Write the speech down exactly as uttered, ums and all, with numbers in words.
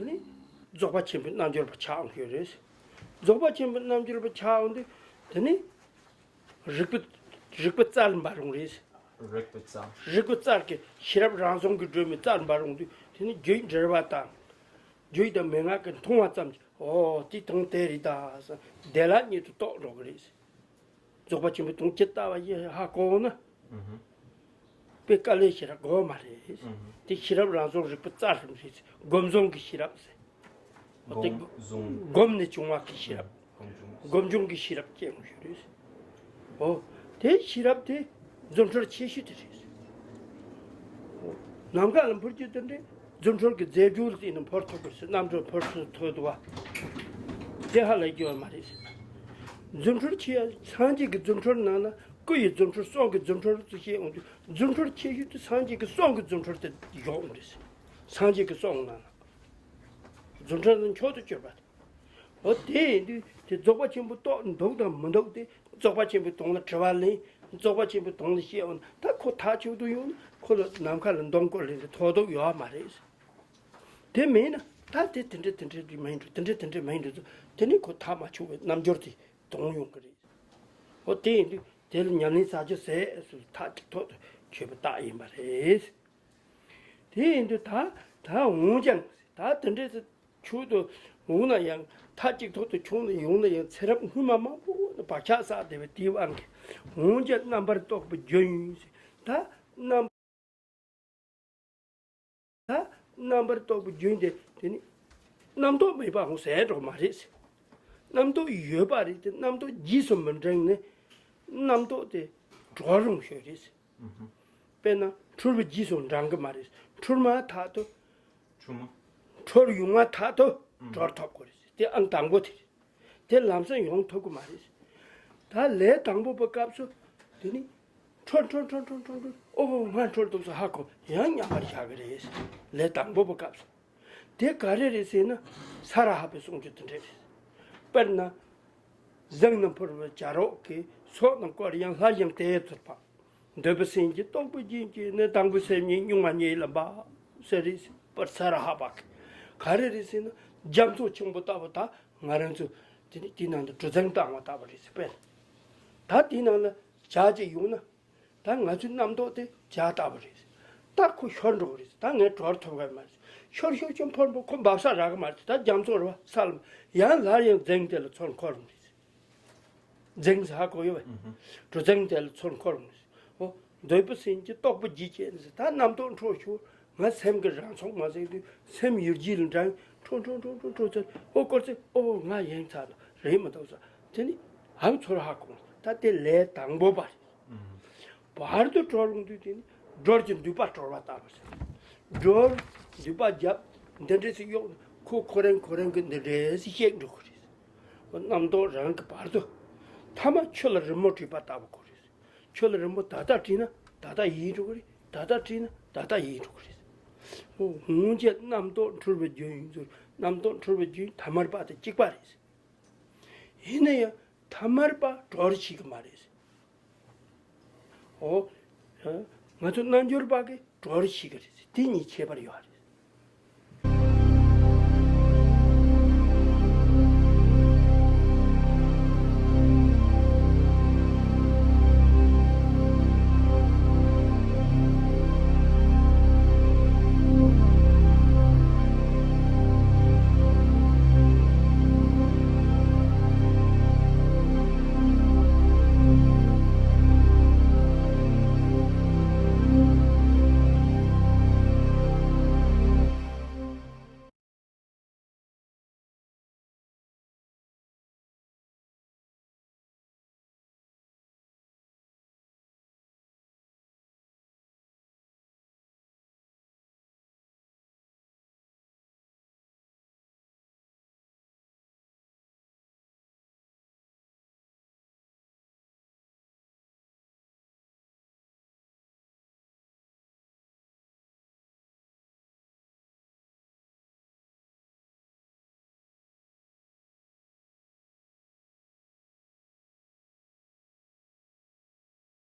ནི་རྫོགས་པ་ཆེན་པོའི་རྣལ་འབྱོར་པ་ཆགས་འོང་ཞིག་རེད། རྫོགས་པ་ཆེན་པོའི་རྣལ་འབྱོར་པ་ཆགས་འོང་དུས་དེ་ནི་རིག་པའི་རིག་པའི་རྩལ་འབར་འོང་རེད། རིག་པའི་རྩལ། རིག་པའི་རྩལ་གྱི་ཤེས་རབ་རང་བྱུང་གི་སྒྲོན་མེའི་རྩལ་འབར་འོང་དུས་དེ་ནི་རྒྱུད་འབྲེལ་བ་དང་། རྒྱུད་དང་མན་ངག་གི་མཐོང་བ་ཙམ་གྱིས་ཨོ་དེ་དང་དེ་རེད་ད་བདེ་བླག་ཉིད་དུ་རྟོགས་འགྲོ་གི་རེད། རྫོགས་པ་ཆེན་པོའི་དོན་ཇི་ལྟ་བ་ཡིན་ཧ་གོ་ན། དཔེ་དཀའ་ལས་ཞེ་དྲག་དགོས་མ་རེད། དེ་ཤེས་རབ་རང་བྱུང་རིག་པའི་རྩལ་ཙམ་རེད། སྒོམ་བཟུང་གི་ཤེས་རབ་ཟེར། འོ་དེ་སྒོམ་བཟུང་། སྒོམ་ནས་བྱུང་བ་གི་ཤེས་རབ། སྒོམ་བྱུང་། སྒོམ་བྱུང་གི་ཤེས་རབ་སྐྱེ་འོང་ཞིག་རེད། འོ། དེ་ཤེས་རབ་དེ་རྫུ་འཕྲུལ་ཆེ་ཤོས་དེ་རེད། ནམ་མཁའ་ལ་འཕུར་རྒྱུ་དེ་འདྲའི་རྫུ་འཕྲུལ་གྱི་རྫས་འགྱུར་དེ་ནི་འཕུར་ཐུབ་པར་སེམས་རྣམ་གྲོལ་འཕུར་ཐུབ་ཐུབ་འདུག་བ། དེ་ཧ་ལས་རྒྱུ་བ་མ་རེད། རྫུ་འཕྲུལ་ཆེ་ཡ་སངས་རྒྱས་ཀྱི་རྫུ་འཕྲུལ་ནང་ན་སྐུ་ཡི་རྫུ་འཕྲུལ་གསུང་གི་རྫུ་འཕྲུལ་དུ་བཤད་འོང་དུས་རྫུ་འཕྲུལ་ཆེ་ཤོས་དེ་སངས་རྒྱས་ཀྱི་གསུང་གི་རྫུ་འཕྲུལ་དེ་ཡོང་རེད། སངས་རྒྱས་ཀྱི་གསུང་ནང་ན་རྫུ་འཕྲུལ་ནི་མཆོག་ཏུ་གྱུར་པ་དེ། འོ་དེ་ཡིན་དུས་དེ་རྫོགས་པ་ཆེན་པོ་རྟོགས་འདུག་དང་མི་འདུག་དེ་རྫོགས་པ་ཆེན་པོའི་དོན་ལ་དྲི་བ་ལེན། རྫོགས་པ་ཆེན་པོའི་དོན་ལ་བཤད་འོང་ད་ཁོ་ཐག་ཆོད་དུ་ཡོང་ན་ཁོ་ལ་ནམ་མཁའ་ལ་མདུང་སྐོར་ལེན་དུ་ཐོགས་འདུག་ཡོད་མ་རེད། དེ་མེད་ན་ད་དེ་དེ་འདྲ་དེ་འདྲ་དེ་མ་ཡིན་འགྲོ། དེ་འདྲ་དེ་འདྲ་མ་ཡིན་འགྲོ་ཚོ་དེ་ནི་ཁོ་ཐག་མ་ཆོད་པའི་རྣམ་འགྱུར་དེ་དོན་ཡོང་གི་རེད། འོ་དེ་ཡིན་དུས་དེ་ལ་ཉམས་ལེན་བྱ་རྒྱུ་ཟེར་སུ་ཐག་གཅིག་ཐོག་ཏུ་ཆོད་པ་རྟགས་ཡིན་པ་རེད། དེ་ཡིན་དུས་ད་ད་འོང་ཀྱང་ད་དེ་འདྲས་སུ་ཆུང་དུ་འོང་ན་ཡང་མཐའ་གཅིག་ཐོག་ཏུ་ཆུང་དུ་ཡོང་ན་ཡང་ཚེ་རབས་སྔོན་མ་མང་པོ་ནས་བག་ཆགས་བསགས་བསྡད་པའི་དེའི་དབང་གིས་འོང་ཀྱང་རྣམ་པར་རྟོག་པའི་རྒྱུན་ཡིན་ཟེར། ད་རྣམ་ད་རྣམ་པར་རྟོག་པའི་རྒྱུན་དེ་དེ་ནི་རྣམ་རྟོག་མེད་པའང་ཟེར་འགྲོ་མ་རེད་ཟེར། རྣམ་རྟོག་ཡོད་པ་རེད་དེ་རྣམ་རྟོག་རྗེས་སུ་མི་འབྲང་ནས་རྣམ་རྟོག་དེ་གྲོལ་རུང་ཤོས་རེད་ཟེར། དཔེར་ན་འཁྲུལ་པ་རྗེས་སུ་འབྲང་གི་མ་རེད། འཁྲུལ་མ་ཐག་ཏུ། འཁྲུལ་མ། འཁྲུལ་ཡོང་མ་ཐག་ཏུ་ཨུམ། གྲོལ་ཐུབ་དགོས་རེད། དེ་ཨང་དང་པོ་དེ་རེད། དེ་ལམ་སང་ཡོང་ཐུབ་ཀྱི་མ་རེད། ད་ལས་དང་པོ་པའི་སྐབས་སུ་དེ་ནི་འཁྲུལ་འཁྲུལ་འཁྲུལ་འཁྲུལ་འཁྲུལ་འཁྲུལ་ཨོ་ང་འཁྲུལ་འདུག་ཟེར་ཧ་གོ་ཡང་ཉམས་པར་བཞག་གི་རེད། ལས་དང་པོ་པའི་སྐབས་སུ། དེ་ག་རེ་རེད་ཟེར་ན་ས་ར་ཧ་པའི་གསུང་རྒྱུ་དེ་འདྲ་རེད། དཔེར་ན། གཟིགས་ནས་འཕུར་བའི་བྱ་རོག་གི་ཚོགས་རྣམས་བསྐོར་ཡང་སླར་ཡང་དེ་ཚུར་འཕགས། འདོད་པའི་སེམས་ཀྱིས་རྟོག་པའི་རྒྱུན་གྱིས་ནི་དང་པོའི་སེམས་ཉིད་གཉུག་མ་རྙེད་ལ་འབད་ཟེར་རེད། པར་ས་ར་ཧ་པ་ག་རེ་རེད་ཟེར་ན་རྒྱ་མཚོ་ཆེན་པོ་ལྟ་བུ་ད་ང་རང་ཚོ་དེ་ནི་དེའི་ནང་དུ་གྲུ་གཟིངས་བཏང་བ་ལྟ་བུ་རེད་ཟེར་པས། ད་དེའི་ནང་ལ་བྱ་གཅིག་ཡོང་ན། ད་ང་ཚོའི་རྣམ་རྟོག་དེ་བྱ་ལྟ་བུ་རེད། ད་ཁོ་ཤོར་འགྲོ་གི་རེད། ད་ངས་གྲོལ་ཐུབ་ཀྱི་མ་རེད། ཤོར་ཤོར་ཤོར་འཕོར་འཕོར་ཁོ་འབབ་ས་རག་གི་མ་རེད། ད་རྒྱ་མཚོ་རེད་བ་ས་ལ་ཡང་སླར་ཡང་གཟིངས་དེ་ལ་ཚུར་འཁོར་འགྲོ་གི་རེད། གཟིངས་ཟེར་ཧ་གོ་ཡོད་པས། གྲུ་གཟིངས་དེ་ལ་ཚུར་འཁོར་འགྲོ་གི་རེད། འོ། འདོད་པའི་སེམས་ཀྱིས་རྟོག་པའི་རྒྱུན་གྱིས་ནི་ཟེར། ད་རྣམ་རྟོག་འཕྲོ་ཤོར། ང་སེམས་ཀྱི་རང་ཚུགས་མ་ཟིན་དུས་སེམས་ཡུལ་གྱི་ལ་འདྲ་འཕྲོ་འཕྲོ་འཕྲོ་འཕྲོ་འཕྲོ་ཚར། ཨོ་སྐོར་ཚེ་ཨོ་ང་ཡེངས་ཚར་ལ་རེད་མ་གཏོགས་ས་དེ་ནི་ཧང་ཚོར་ཧ་གོ། ད་དེ་ལས་དང་པོ་པ་རེད། བར་དུ་གྲོལ་རུང་དུས་དེ་ནི་སྒྲོལ་གྱི་མདུད་པ་གྲོལ་བ་ལྟ་བུ་ཟེར། སྒྲོལ་མདུད་པ་རྒྱབ་འདི་འདྲས་སུ་གཡོགས་ཁོ་ཁོ་རང་ཁོ་རང་གི་འདི་འདྲས་སུ་གཤེགས་འགྲོ་གི་རེད། རྣམ་རྟོག་རང་གི་བར་དུ་ཐ་མ་ཆུ་ལ་རི་མོ་བྲིས་པ་ལྟ་བུ་ཁོ་རེད། ཆུ་ལ་རི་མོ་ད་ལྟ་བྲིས་ན་ད་ལྟ་ཡལ་འགྲོ་གི་རེད། ད་ལྟ་བྲིས་ན་ད་ལྟ་ཡལ་འགྲོ་གི་རེད། འོ་སྔོན་ཆད་རྣམ་རྟོག་འཁྲུལ་པའི་རྒྱུན་ཡིན་ཚུལ་རྣམ་རྟོག་འཁྲུལ་པའི་རྒྱུན་ཐ་མལ་པ་དང་གཅིག་པ་རེད། ཡིན་ན་ཡང་ཐ་མལ་པ་གྲོལ་ཤེས་ཀྱི་མ་རེད། འོ། ང་ཚོ་རྣལ་འབྱོར་པ་གིས་གྲོལ་ཤེས་ཀྱི་རེད། དེ་གཉིས་ཁྱད་པར་ཡོད་རེད།